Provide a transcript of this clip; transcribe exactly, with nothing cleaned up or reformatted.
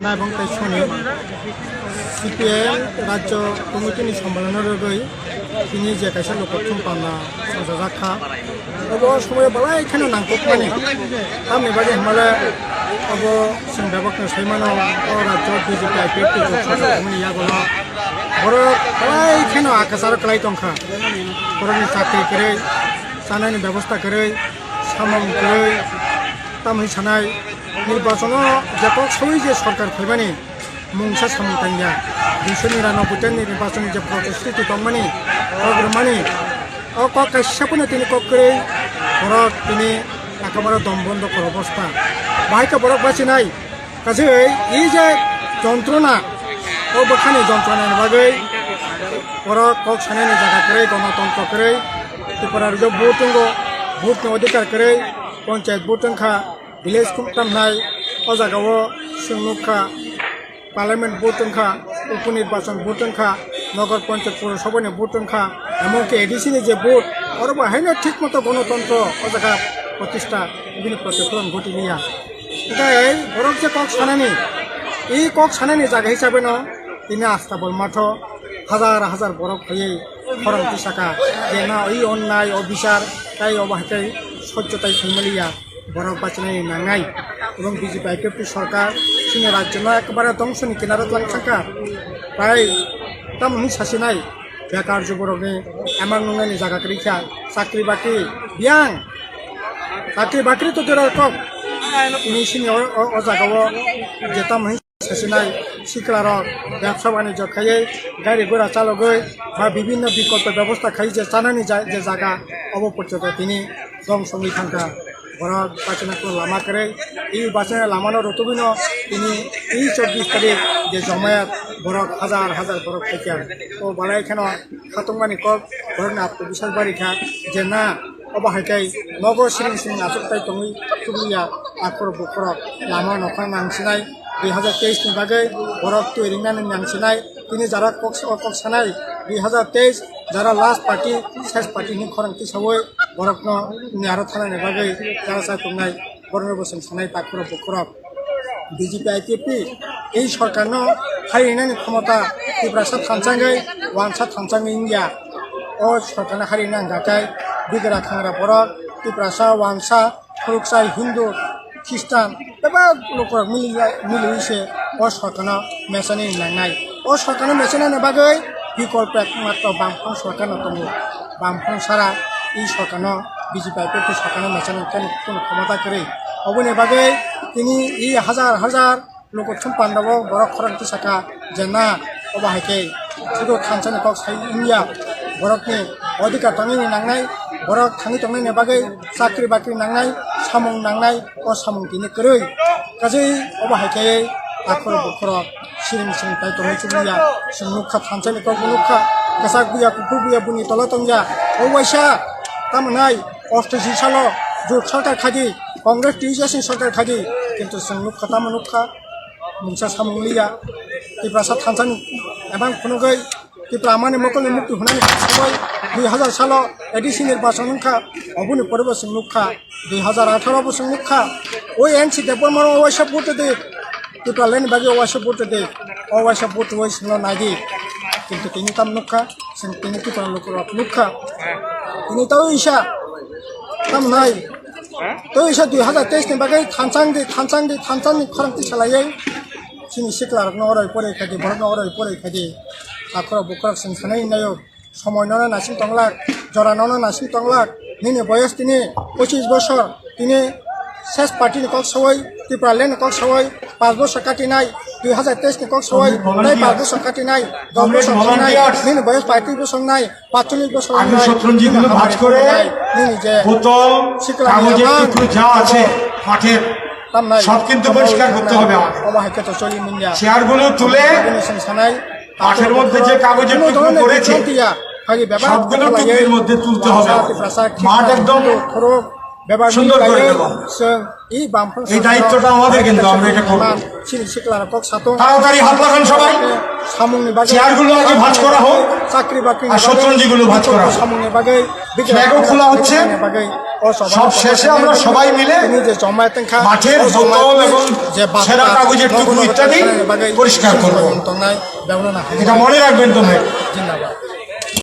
Naibong tei soni C P I M rajyo committee ni sambalano rwgwi tini je kaisa lukuthum panda sajajak kha. Obo somoyo belai kheno nangkukmani. Tamni bagwi hwnmale obo chwng bebak no sai mano, o rajyo B J P I P F T jot sajak wngmani yagulo borok belai kheno akasaro kwlai tongkha. Borokni chakri kwrwi, chanani bebosta kwrwi, samung kwrwi, tamni sanai nirbachono je kok saui je sorkar phaimani mungsa samung tangya. Duiso niranobboi ta ni nirbachon ni je protestiti tongmani, kok rwmani, o kok kaisa phano tini kok kwrwi borok tini ekamaro dom bondo kor obostha. Bahai khe borok bachinai, kaisa i je jontrona, o bwkhani jontronani bagwi borok kok sanani jaga kwrwi, gonotontro kwrwi, Tripura rajyo vote tongo, vote ni odhikar kwrwi, panchayat vote wngkha, village kum tamnai, o jaga o chwng nukha, parliament vote wngkha, upo nirbachon vote wngkha, nogor panchayat purosabha ni vote wngkha, emon ki A D C ni je vote, oro bo haino thik moto gonotontro o jaga protista, bini protista ghoti liya. Hingkhe borok je kok sanani, i kok sanani jaga hisabe no tini Astabol matho hajar hajar borok phaiwi khorang tisaka, je na i onnai o bichar tai obo hai tai sojjo tai thwngmaliya. Borok bachinani nangnai. Ebong B J P I P F T sorkar chini rajyo no ekbare dongso ni kinaro tlang thangkha. Tai tamo hwnwi sasinai, bekar juborokni emang nungnani jaga kwrwi kha, chakri bakri biyang, chakri bakri to dura kok. Tini sini o, o, o jaga o je tamo hwnwi sasinai sikla rok bebsa banijyo khaiwi gari gura chalogwi ba bibinno bikolpo bebosta khai je chanani ja-, je jaga obo porjonto tini dongso wngwi thangkha. Borok bachina khe lama kwrwi, i bachina lamano rwtugwino tini i chobbish tarik je jomayat borok hajar hajar borok phaikha. O balai kheno khatungmani kok borokni atmobiswas barikha je na obo hai khe nogo siring siring achuk tai tongwi chukliya akhor bukhorok lama nokha nangsinai dui hazar teis ni bagwi borok twi ringnani nangsinai. Tini jara kok, kok sanai, dui hazar teis jara last party, ses party hwnwi khorang tisaui borokno niyaro thanani bagwi jara chai tongnai, borokno bo chwng sanai takhurok bukhurok. B J P I P F T ei sorkarno harinani khomota Tiprasa thanchangwi wansa thanchangwi wngya. O sorkarno harinani hwnkha khe bigra khangra borok Tiprasa wansa khoroksa Hindu, Khristan, bebak lukurok mili, miliwi se o sorkarno mechani nangnai. O sorkarno mechanani bagwi bikolpo ekmatro Bamfront sorkarno tongo. Bamfront sara i sorkarno, B J P I P F T sorkarno mechani khe kunu khomota kwrwi. Oboni bagwi tini i hajar hajar lukuthum pandao borok khorang tisaka je na, obo hai khe sudu thansa ni kok sai wngya, borokni odhikar tangwi ni nangnai, borok thangwi tongnai ni bagwi chakri bakri nangnai, samung nangnai, o samung tini kwrwi. Kaje obo hai khe akhoro bukhoro siring siring tai tongwi chukliya, chwng nukha thansa ni kok bo nukha, kwchak buya kuphur buya buni tola tongya, o waisa tamo nai osto si salo jot sarkar khadi, Congress T S S ni sarkar khadi, kintu chwng nukha tamo nukha. Mungsa samung liya, Tiprasa thansa ni ebang phunugwi Tipra amani mokolni mukti hwnani sabai dui hazar salo A D C nirbachon wngkha, oboni pore bo chwng nukha dui hazar atharo bo chwng nukha, oi N C Debbarma o waisa vote de, Tipraland ni bagwi o waisa vote de, o waisa vote oi chwngno naidi, kintu tini tam nukha, chwng tini Tipra lukurok nukha, tini tao isa tam nai. Tei isa dui hazar teis ni bagwi thanchang di, thanchang di, thanchang ni khorang twi salaiwi chini sikla rokno oroi poroi khaidi, borokno oroi poroi khaidi. Akhoro bukhorok chwng sanai naio, somoi nono nasing tonglak, jora nono nasing tonglak, nini boyos tini pochis bosor, tini ses party ni kok sawoi, Tipraland ni kok sawoi, pas bosor katinai, dui hazar teis ni kok sawoi, tei pas bosor katinai, dos bosor katinai, nini boyos paitris bosor nai, পাঁচচল্লিশ বছর আগে নয়, সতেরো জন কিন্তু ভাঁজ করে বোতল, কাগজের টুকরো যা আছে কাঠের, সব কিন্তু পরিষ্কার করতে হবে আমাদের। চেয়ারগুলো তুলে কাঠের মধ্যে যে কাগজের টুকরো পড়েছে, সবগুলো টুকরির মধ্যে তুলতে হবে আমাদের। মাঠ একদম সুন্দর করে দেব। এই দায়িত্বটা আমাদের, কিন্তু আমরা এটা করব। তাড়াতাড়ি হাত লাগান সবাই। চেয়ারগুলো আগে ভাঁজ করা হোক। আর শতরঞ্জিগুলো ভাঁজ করা হোক। ফ্ল্যাগও খোলা হচ্ছে। সব শেষে আমরা সবাই মিলে মাঠের বোতল এবং ছেঁড়া কাগজের টুকরো ইত্যাদি পরিষ্কার করব। এটা মনে রাখবেন তোমরা।